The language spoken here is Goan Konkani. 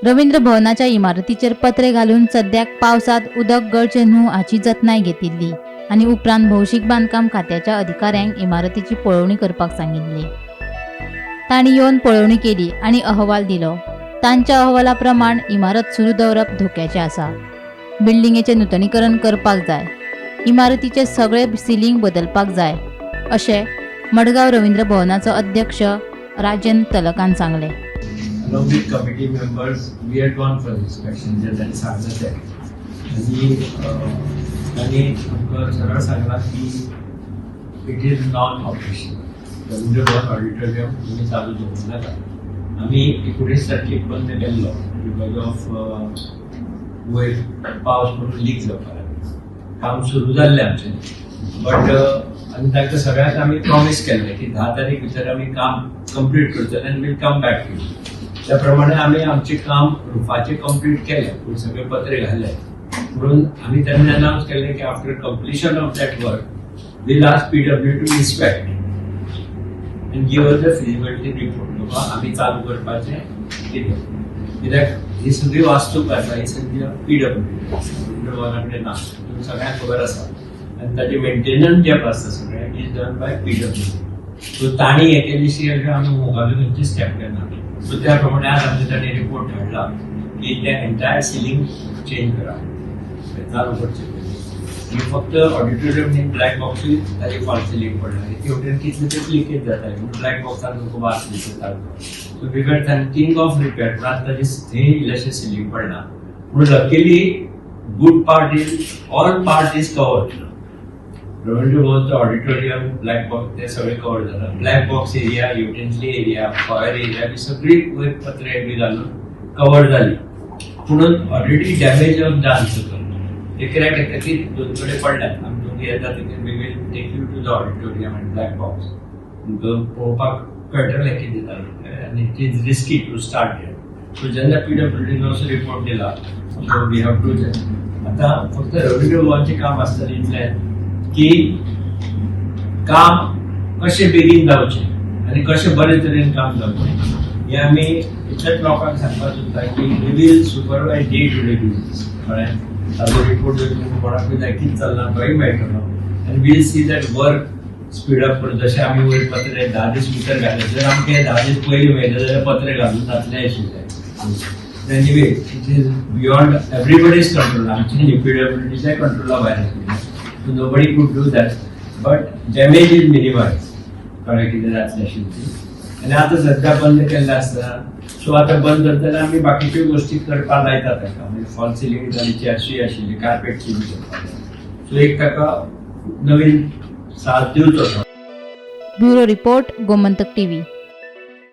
रवींद्र भवनाच्या इमारतीचेर पत्रे घालून सद्याक पावसांत उदक गळचें न्हू हाची जतनाय घेतिल्ली आनी उपरांत भौशीक बांदकाम खात्याच्या अधिकाऱ्यांक इमारतीची पळोवणी करपाक सांगिल्ली. तांणी येवन पळोवणी केली आनी अहवाल दिलो. तांच्या अहवाला प्रमाण इमारत सुरू दवरप धोक्याचें आसा. बिल्डिंगेचें नुतनीकरण करपाक जाय. इमारतीचे सगळे सिलींग बदलपाक जाय, अशें मडगांव रवींद्र भवनाचो अध्यक्ष राजन तलकान सांगलें. Along with committee members, we had gone for inspection जे तांणी सांगलें तें आनी तांणी आमकां सरळ सांगलां की it is non operational. Ravindra Bhavan auditorium तुमी चालू दवरूं नाका. आमी 19 तारखेक बंद केल्लो because of वयर पावस पडून लीक जावपाक लागलो. काम सुरू जाल्लें आमचें, बट आनी तांकां सगळ्यांक आमी प्रॉमीस केल्लें की 10 तारीख भितर आमी काम कंप्लीट करतले आनी we'll come back to. त्या प्रमाणे आमी आमचें काम रुफाचें कंप्लीट केलें, पूण सगळे पत्रे घाले. म्हणून आमी तेन्ना अनावन्स केलें की after completion of that work, we'll ask PWD to inspect and give us the feasibility report, बाबा आमी चालू करपाचें कितें. कित्याक ही सगळी वास्तूक आसा, ही सगळी पीडब्ल्यूडी भवना कडेन ना, तुमकां सगळ्यांक खबर आसा. आनी ताजें मेंटेनन्स जें आसता सगळें is done by PWD. So तांणी हें केली अशें आमी मुखावें खंयची स्टेप घेना. सो त्या प्रमाणे आज आमचे तांणी रिपोर्ट धाडला की ते एंटायर सिलींग चेंज करा चालू करचे पयलीं. आनी फक्त ऑडिटोरियम न्ही, ब्लॅक बॉक्सूय ताजी फॉल्स सिलींग पडला. ते वटेन कितले तरी लिकेज जाताले, म्हणून ब्लॅक बॉक्सान तुमकां वास दिसता. So we were thinking of repair, पूण आतां ताजी थंय इल्लेशें सिलींग पडला. पूण luckily, good part is all part is covered. Ravindra भवनचं auditorium, black box, ते सगळे कवर जाला. Black box area, utensil area, foyer area बी सगळी वयर पत्रे बी घालून कवर जाली. पुणून ऑलरेडी डॅमेज ऑफ डन सकयल ते क्रॅक येतकीर दोन कडेन पडल्यात. आमी तुमकां येता तेन्ना we will take you to the auditorium and black box. तुमकां पळोवपाक कळटलें कितें जालें. आनी it is risky to start there. So जेन्ना पीडब्ल्यूडीन असो रिपोर्ट दिला, सो we have to. आतां फक्त रवींद्र भवनचें काम आसतलें इतलें की काम कशें बेगीन जावचें आनी कशें बरे तरेन काम जावचें, हें आमी इतलेंच लोकांक सांगपाक सोदता की we will supervise day to day basis. कळ्ळें? ताजो रिपोर्ट जर तुमकां कोणाकूय जाय, कितें चल्लां तोय मेळटलो आनी we'll see that work speed up करून. जशें आमी वयर पत्रे 10 दीस भितर घाले, जर आमकां हे 10 दीस पयलीं मेळ्ळे जाल्यार पत्रे घालून जातले आशिल्ले. Anyway, it is beyond everybody's control. आमचे पीडब्ल्यूडीच्या कंट्रोला भायर आशिल्लें, so nobody could do that, but damage is minimize. कळ्ळें कितें जातलें आशिल्लें ती. आनी आतां सद्या बंद केल्लें आसता, सो आतां बंद करतना जाल्यार आमी बाकीच्यो गोश्टी करपाक लायता ताका. म्हणजे फॉल्स सिलींग जाली, चेअर्सूय आशिल्ली, कार्पेट चेंज करपाक जाय. सो एक ताका नवीन साथ दिवचो. Bureau report, Gomantak TV.